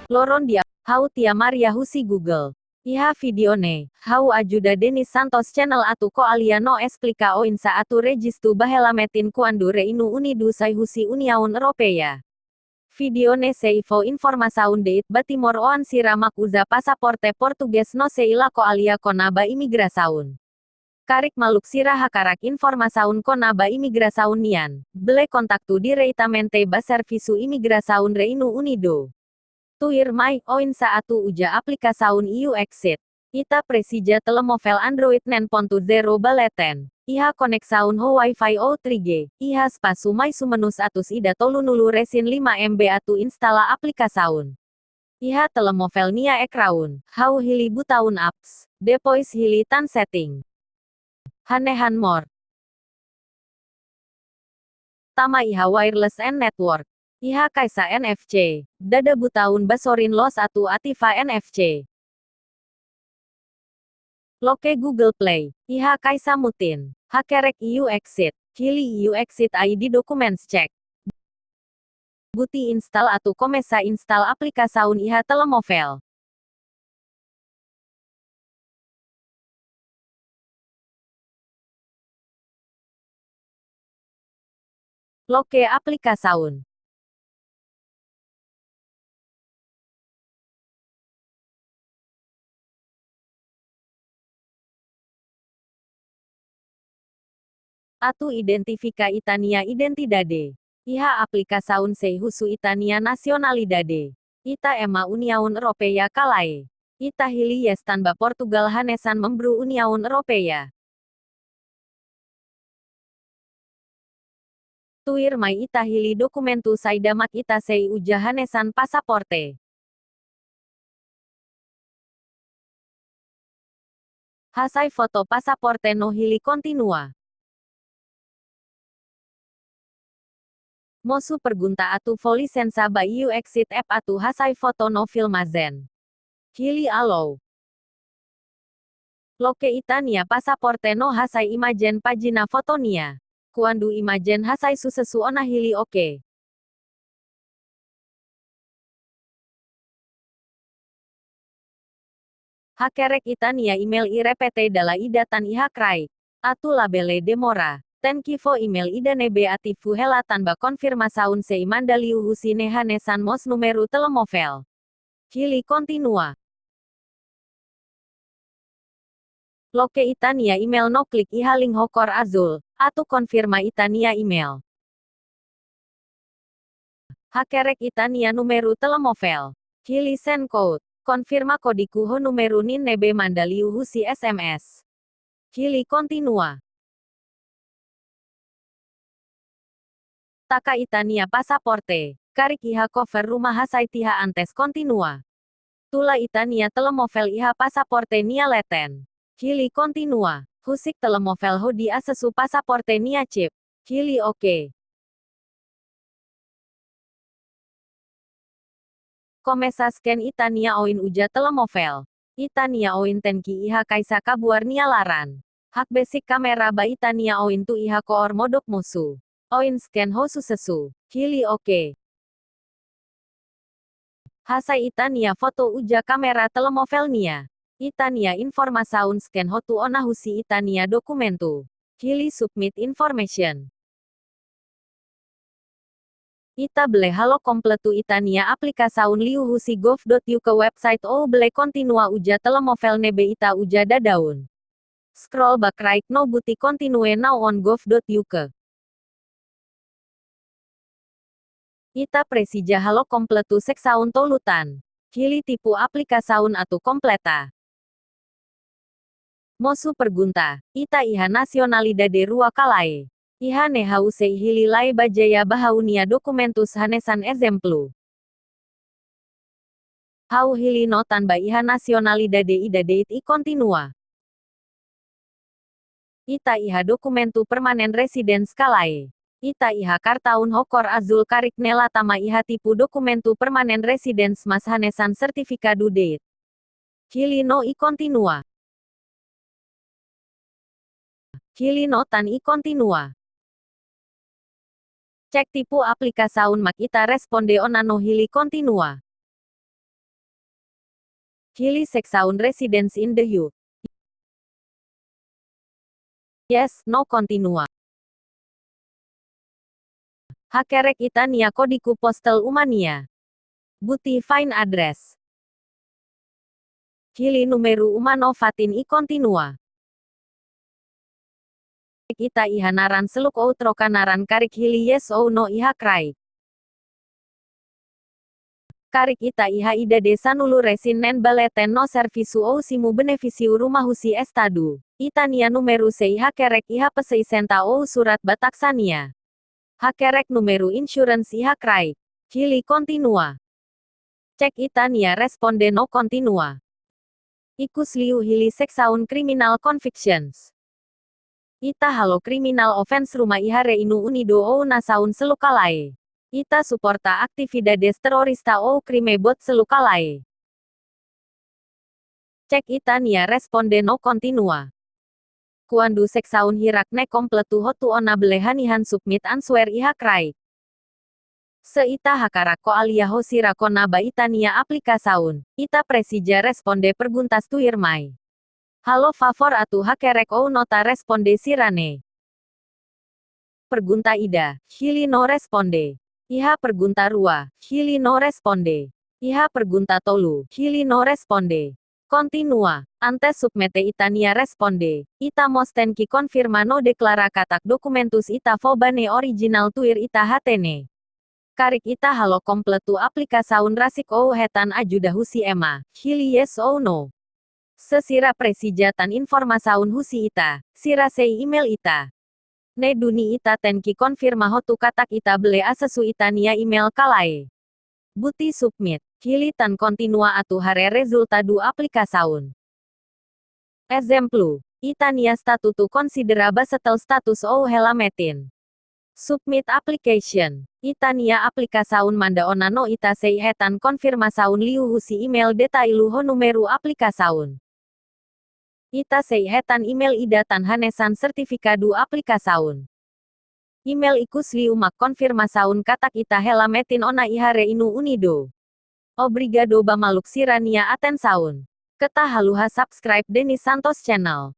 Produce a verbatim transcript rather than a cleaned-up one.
Loron di'ak, ha'u Tia Maria husi Google. Iha vídeo ne'e, ha'u ajuda Denis Santos Channel atu ko'alia no esplika oinsá atu rejistu ba hela metin kuandu Reinu Unidu sai husi Uniaun Europeia. Vídeo ne'e sei fó informasaun de'it ba timoroan sira mak uza pasaporte portugés no sei la ko'alia kona-ba imigrasaun. Karik maluk sira hakarak informasaun kona-ba imigrasaun nian, bele kontaktu diretamente ba Servisu Imigrasaun Reinu Unidu. Tuirmai, oinsá atu uza aplikasaun U Exit. Ita presiza telemóvel Android neen pontu zero ba leten, iha koneksaun ho Wi-Fi ou three G, iha espasu mais ou menus atus ida tolunulu resin lima M B atu instala aplikasaun. Iha telemóvel nia ekraun, ha'u hili butaun Apps, depois hili tan Setting. Hanehan more. Tama iha Wireless and Network. Iha kaixa N F C, dada butaun ba sorin loos atu ativa N F C. Loke Google Play, iha kaixa mutin, hakerek U Exit, hili U Exit I D Documents Check. Buti install atu komesa install aplikasaun iha telemóvel. Loke aplikasaun. Atu identifika ita-nia identidade. Iha aplikasaun sei husu ita-nia nasionalidade. Ita ema Uniaun Europeia ka lae. Ita hili yes tanba Portugal hanesan membru Uniaun Europeia. Tuirmai ita hili dokumentu saida mak ita sei uza hanesan pasaporte. Hasai foto pasaporte no hili kontinua. Mosu pergunta atu fó lisensa ba U Exit app atu hasai foto no filmajen. Hili allow. Loke ita-nia pasaporte no hasai imajen pájina foto nian. Kuandu imajen hasai susesu ona hili oke. Hakerek ita-nia email i repete dala ida tan iha kraik. Atu labele demora, tenke fó email ida ne'ebé ativu hela tanba konfirmasaun sei manda liuhusi ne'e hanesan mós númeru telemóvel. Hili kontinua. Loke ita-nia email no klik iha link ho kór azúl, atu konfirma ita-nia email. Hakerek ita-nia númeru telemóvel. Hili send code. Konfirma kódigu ho númeru neen ne'ebé manda liuhusi S M S. Hili kontinua. Taka ita-nia pasaporte, karik iha kofer ruma hasai tiha antes kontinua. Tula ita-nia telemóvel iha pasaporte nia leten. Hili kontinua. Husik telemóvel hodi asesu pasaporte nia chip. Hili oke. Komesa scan ita-nia oin uza telemóvel. Ita-nia oin tenke iha kaixa kabuar nia laran. Hakbesik kámera ba ita-nia oin to'o iha kór modok mosu. Oin scan ho susesu. Hili oke. Hasai ita-nia foto uza kámera telemóvel nian. Ita-nia informasaun scan hotu ona husi ita-nia dokumentu. Hili submit information. Ita bele halo kompletu ita-nia aplikasaun liuhusi gov dot U K website ou bele kontinua uza telemóvel ne'ebé ita uza daudaun. Scroll ba kraik no buti Continue Now on gov dot U K. Ita presiza halo kompletu seksaun tolu tan. Hili tipu aplikasaun atu kompleta. Mosu pergunta, ita iha nasionalidade rua ka lae? Iha ne'e ha'u sei hili lae bazeia ba ha'u-nia dokumentus hanesan ezemplu. Ha'u hili no tanba iha nasionalidade ida de'it i kontinua. Ita iha dokumentu permanent residence ka lae? Ita iha kartaun ho kór azúl karik ne'e la tama iha tipu dokumentu permanent residence mas hanesan sertifikadu de'it. Hili no i kontinua. Hili no tan i kontinua. Cek tipu aplikasaun mak ita responde ona no hili kontinua. Hili seksaun Residence in the U K. Yes, no, continue. Hakerek ita-nia kódigu postal uma nian. Buti find address. Hili númeru uma no fatin i continue. Ita iha naran seluk ou troka naran, karik hili yes ou no iha kraik. Karik ita iha idade sanulu resin neen ba leten no servisu ou simu benefísiu ruma husi estadu. Ita-nia númeru sei hakerek iha P sessenta ou surat ba taksa nian. Hakerek númeru insurance iha kraik. Hili continue. Cek ita-nia responde no continue. Ikusliu hili seksaun criminal convictions. Ita halo criminal offence ruma iha Reinu Unidu ou nasaun seluk ka lae. Ita suporta atividades terrorista ou krime boot seluk ka lae. Cek ita-nia responde no continue. Kuandu seksaun hirak ne'e kompletu hotu ona bele hanehan submit answer iha kraik. Se ita hakarak ko'alia ho sira kona-ba ita-nia aplikasaun, ita presiza responde perguntas tuirmai. Halo favór atu hakerek ou nota responde sira-ne'e. Pergunta ida, hili no responde. Iha pergunta rua, hili no responde. Iha pergunta tolu, hili no responde. Continue. Antes submete ita-nia responde, ita mós tenke konfirma no deklara katak dokumentus ita fó ba ne'e orijinál tuir ita hatene. Karik ita halo kompletu aplikasaun rasik ou hetan ajuda husi ema, hili yes ou no. Se sira presiza tan informasaun husi ita, sira sei email ita. Ne'e duni ita tenke konfirma hotu katak ita bele asesu ita-nia email ka lae. Buti submit. Hili tan continue atu haree rezultadu aplikasaun. Ezemplu, ita-nia estatutu konsidera ba settled status ou hela metin. Submit application. Ita-nia aplikasaun manda ona no ita sei hetan konfirmasaun liuhusi email detalle ho númeru aplikasaun. Ita sei hetan email ida tan hanesan sertifikadu aplikasaun. Email ikusliu mak konfirmasaun katak ita hela metin ona iha Reinu Unidu. Obrigadu ba maluk sira-nia atensaun. Keta haluha subscribe Denis Santos Channel.